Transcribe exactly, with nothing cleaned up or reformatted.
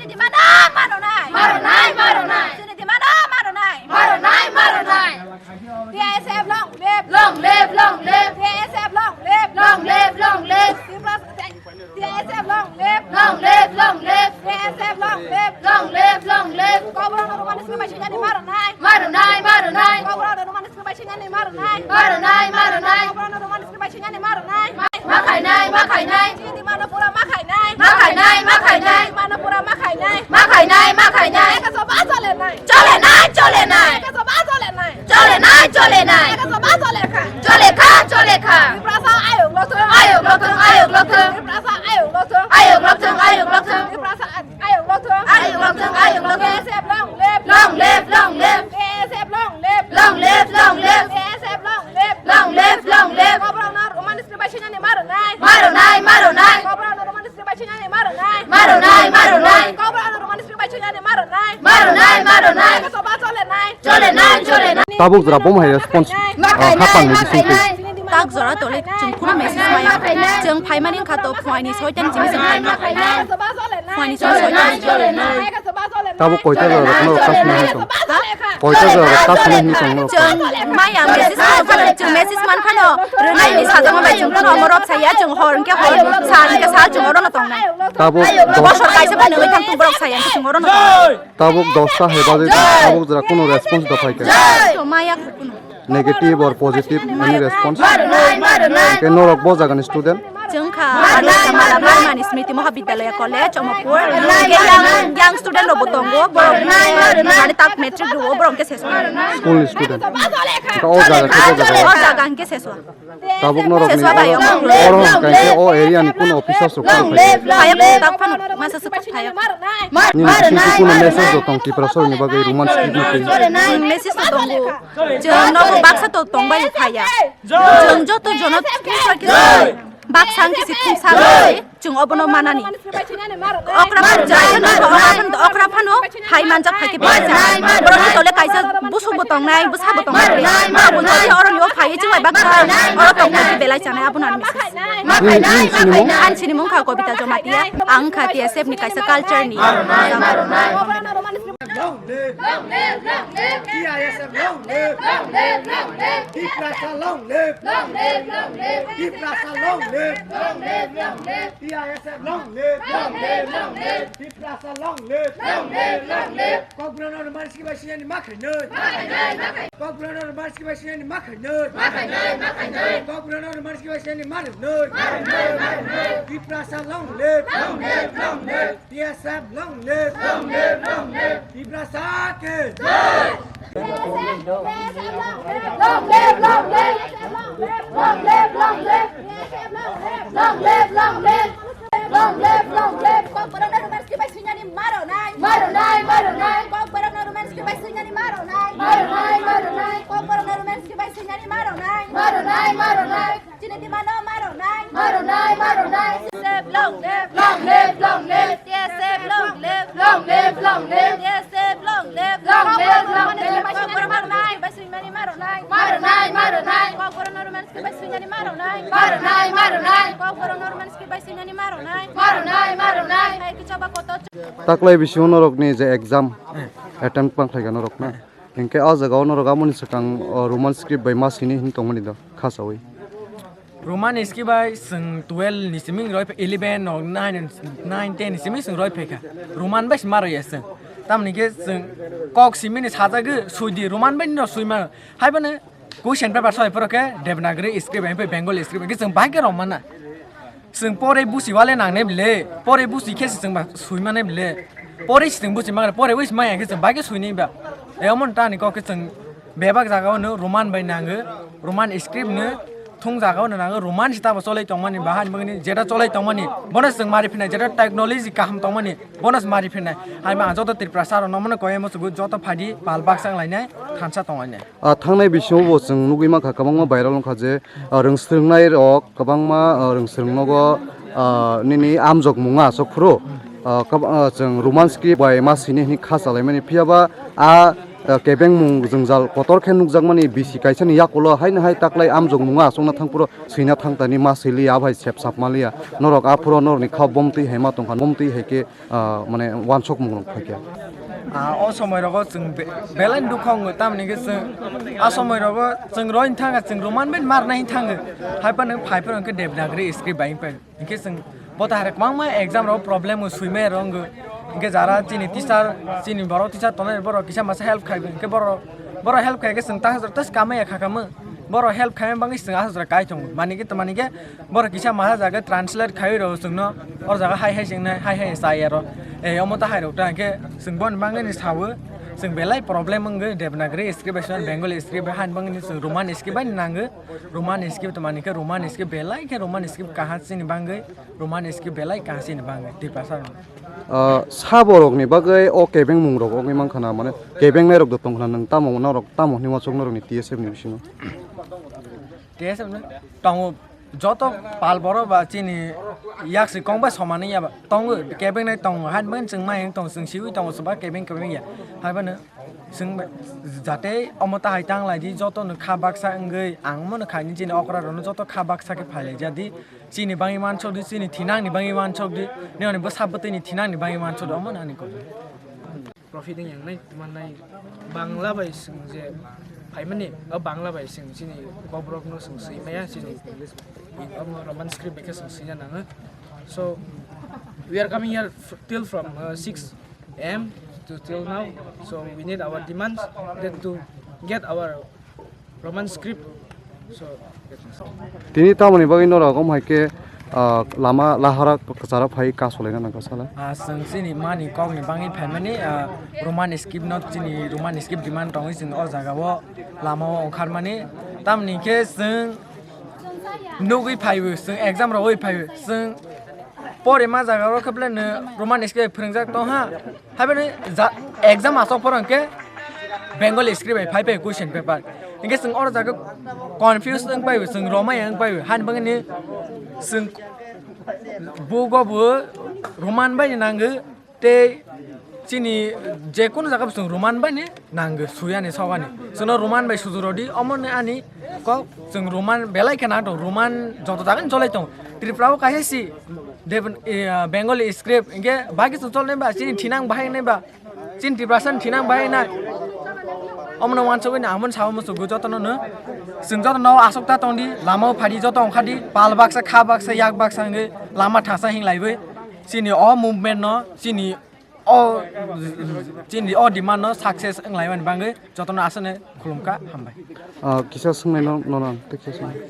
Chini demand no mano nai. Mano nai, mano nai. Chini demand no mano nai. Mano nai, mano nai. T S F long live. Long live, long live. T S F long live. Long live, long live. Tripura T S F long live. Long live, long live. T S F long live. Long live, long live. Kokborok no Roman script bai swinani mano nai. Mano nai, mano nai. Kokborok no Roman script bai swinani mano nai. Mano nai, mano nai. Kokborok no Roman script bai swinani mano nai. Ma khainai, ma khainai. Chini demand no pura ma khainai. Ma khainai, ma khainai. Demand no pura ma khainai. Ma khainai, ma khainai. Eka soba chole nai. Chole nai, chole nai. Eka soba chole nai. Chole nai, chole nai. Eka soba chole kha. Chole kha, chole kha. Tiprasa ayuk lothung. Ayuk lothung, ayuk lothung. Tiprasa ayuk lothung. Ayuk lothung, ayuk lothung. Tiprasa ayuk lothung. Ayuk lothung, ayuk lothung. T S F long live. Long live, long live. T S F long live. Long live, long live. T S F long live. Long live, long live. Kokborok no Roman script bai swinani mano nai. Mano nai, mano nai. Kokborok no Roman script bai swinani mano nai. Mano nai, mano nai. Kokborok no Roman script bai swinani mano nai. Mano nai, mano nai. Eka soba chole nai. Chole nai, chole nai. Tabuk jora bom hai response, ah, khapang ni bising twi. Tak jora tole chwng khuna message maya. Chwng phaimani kha to phuaini soitan chini chwng phaima. Phuaini chwng soitan. Tabuk koita jora rok no kas na hini tong. Ha? Koita jora rok kas na hini tong no. Chwng maya message man phano, chwng message man phano, rwnai ni sajama bai chwng khuna omorok saya, chwng hor hwnkhe hor, sal hwnkhe sal chwng oro no tongnai. Tabuk dos, bosor kaisa phano wngwi thang borok saya hwnkhe chwng oro no tongnai. Tabuk dosta hai baje tabuk jora kuno response da phaikha. To maya kuno. Negative or positive any response? Hwnkhe norok bo jagani student? Chwng kha Arnold Kamala Barmani Smriti Mahabidyalaya College, Omopur. Hwnkhe yang, yang student rokbo tongo, borok mane tak matric rwo, borok hwnkhe seswa. School ni student. Hwnkhe o jaga khe bo jaga. O jaga hwnkhe seswa. Tabuk norok ni oro hwnkhe o area ni kuno officers rok phai phai. Phai phai tak phano masa swk phai. Nini bising twi kuno message rok tong Tiprasa rok ni bagwi Roman script ni twi. Message to tongo. Chwng nogo baksa to tongbai phaiya. Chwng joto jono baksa ang kisi thumsa chwng obono manani. Okra phano jai phano, okra phano, okra phano hai manjak hai khe belaisa. Borok ni tole kaisa busuk bo tongnai, bwsa bo tongnai. Borok bo jodi oro ni o phai chwng bai baksa oro tong hai khe belai chanai abono ani message. Nini, nini sinimung? Ani sinimung kha Kobita Jomatia. Ang kha T S F ni kaisa culture ni. Long live, long live, long live. T I S F long live. Long live, long live. Tiprasa long live. Long live, long live. Tiprasa long live. Long live, long live. T I S F long live. Long live, long live. Tiprasa long live. Long live, long live. Kokborok no Roman script bai swinani ma khainai. Ma khainai, ma khainai. Kokborok no Roman script bai swinani ma khainai. Ma khainai, ma khainai. Kokborok no Roman script bai swinani ma rwnai. Ma rwnai, ma rwnai. Tiprasa long live. Long live, long live. T S F long live. Long live, long live. Tiprasa ke jai. Long live, long live. Long live, long live. Long live, long live. Long live, long live. Kokborok no Roman script bai swinani ma rwnai. Ma rwnai, ma rwnai. Kokborok no Roman script bai swinani ma rwnai. Ma rwnai, ma rwnai. Kokborok no Roman script bai swinani ma rwnai. Ma rwnai, ma rwnai. Chini demand no ma rwnai. Ma rwnai, ma rwnai. T S F long live. Long live, long live. T S F long live. Long live, long live. T S F long live. Long live, long live. Kokborok no Roman script bai swinani ma rwnai. Ma rwnai, ma rwnai. Kokborok no Roman script bai swinani ma rwnai. Ma rwnai, ma rwnai. Kokborok no Roman script bai swinani ma rwnai. Ma rwnai, ma rwnai. Hai kichaba kotor. Taklai bisingo norokni je exam attempt pang khlaikha norokna. Hinkhe o jaga o norok amoni swkang, o, Roman script bai ma sini hin tongmani do khasawi. Roman script bai chwng twelve ni simi roi phe, eleven no, nine, nine, ten ni simi chwng roi phaikha. Roman bai se ma roi ya chwng. Tamni khe chwng kok simini sajagwi suidi, Roman bai no suima. Haibano question paper soi phoro khe Devanagari script, Bengali script, khe chwng bahai khe romana. Chwng pore busi wale nangnai bile, pore busi khe se chwng ba sui manai bile, pore se chwng busi manai, pore wis maya khe chwng bai khe sui nai ba. Emon ta ni kok khe chwng bebak jaga o no Roman bai nango, Roman script no thung jaga o no nango, Roman sita bo cholai tongmani, bahai mani jeta cholai tongmani, bono chwng mari phinai, jeta technology kaham tongmani, bono se mari phinai. Hai ma joto Tripura saro no mano koi mo sugu joto phadi pal baksa wng lainai, thansa tong lainai. Ah, thangnai bisingo bo chwng nugwi mankha, kwbangma viral wngkha je, ah, rwng swrwngnai rok kwbangma, ah, rwng swrwng nogo, ah, nini amjok mung aswk phuru, ah, kwb-, ah, chwng Roman script bai ma sini hwnwi kha chalaimani. Phiya ba a Ah, kebengmung jwngjal kotor khe nukjakmani bisi kaisani yakulo haino hai taklai amjokmungo achukna thangphuru swina thangtani ma swiliya, abai sepsap maliya. Norok aphuru norokni kha bomtwi hai ma tongkha, bomtwi hai khe, ah, mane wansukmung rok phaikha. Ah, o somoi rogo chwng be-, belai dukha wngo, tamni hwnkhe chwng a somoi rogo chwng roin thangkha, chwng roman bai marna hin thangkha. Hai phano phai phano hwnkhe Devanagari script bai phai. Hwnkhe chwng bo ta hai kwbangma exam rok problem o swimai rok wngo. Hwnkhe jara chini teacher, chini borok teacher tongnai borok kisa masa help khai, hwnkhe borok, borok help khai khe chwng ta hasra tas kamai ya kha kamo. Borok help khai bangwi chwng asra kai thung. Mani khe, mani khe borok kisa masa jaga translate khai rw chwngno. Or jaga hai hai chwng nai, hai hai chai aro. Eh, omo ta hai rok ta hwnkhe chwng boni bangwi ni sawo. Chwng belai problem wngo Devanagari script bai Bengali script bai han bangwi ni chwng Roman script bai nango. Roman script to mani khe Roman script belai khe Roman script kaha chini bangwi. Roman script belai kaha chini bangwi Tiprasa rok. Ah, sa borokni bagwi o kebengmung rok wngwi mankha na, mane kebengnai rok do tongkha na, nwng tamo norok tamo hinwi uansuk norokni T S F ni bisingo? T S F no tongo, joto pal borok ba chini yaksi kong bai soman wngya ba tongo, kebengnai tongo, hai mani chwng mai wng tong, chwng siwi tongo, chwng ba kebeng kebeng ya, hai phano chwng jate omo ta hai tang lai di, joto no kha baksa wngwi ang omo no khaini chini okra rok no joto kha baksa khe phai lai ja di. Chini bangwi mansok di, chini thinangni bangwi mansok di, nini bwsa bwtwini thinangni bangwi mansok di, omo nani kok. Profit wng yang nai, tuma nai Bangla bai chwng je phaimani, o Bangla bai chwng chini Kokborok no chwng swi maya, chini omo Roman script bai khe chwng swina nango. So, we are coming here f-, till from, uh, six a m to till now. So, we need our demands that to get our Roman script. So, tini tamoni bagwi norok omo hai khe, ah, lama lahara kwcharo phai kasolai na nangkha sala. Ah, chwng chini mani kokni bangwi phaimani, ah, Roman script no, chini Roman script demand tongwi chwng o jaga o lama o ongkharmani. Tamni khe chwng nugwi phaiwi, chwng exam rogwi phaiwi, chwng pore ma jaga o khe belai no Roman script phwrwngjak tong ha. Haibani ja-, exam asok phoro hwnkhe Bengali script bai phai phai question paper. Hwnkhe chwng oro jaga confuse wng pai, chwng romai wng pai. Hani bagwi ni chwng book o bo Roman bai ni nango, tei chini je kono jaga bo chwng Roman bai ni nango, suyani sogani. Chwngno Roman bai suju rodi, omo ni ani kok chwng Roman belai khe nang tong, Roman joto jaga ni cholai tong. Tripura o kaisa si Devan-, eh, Bengali script, hwnkhe baki chwng cholnai ba, chini thinang bahai nai ba. Chini Tiprasa ni thinang bai nai. Omono wansugwi ni ang bono sao musugo jotono no. Chwng jotono aswk ta tongdi, lama o phadi joto ongkhadi, pal baksa, kha baksa, yak baksa wngwi lama thasa hinglaiwi. Chini o movement no, chini o, chini o demand no success wnglaimani bagwi jotono aswkno khulumkha, hambai. Ah, kisa swngnai no, nono, tei kisa swngnai.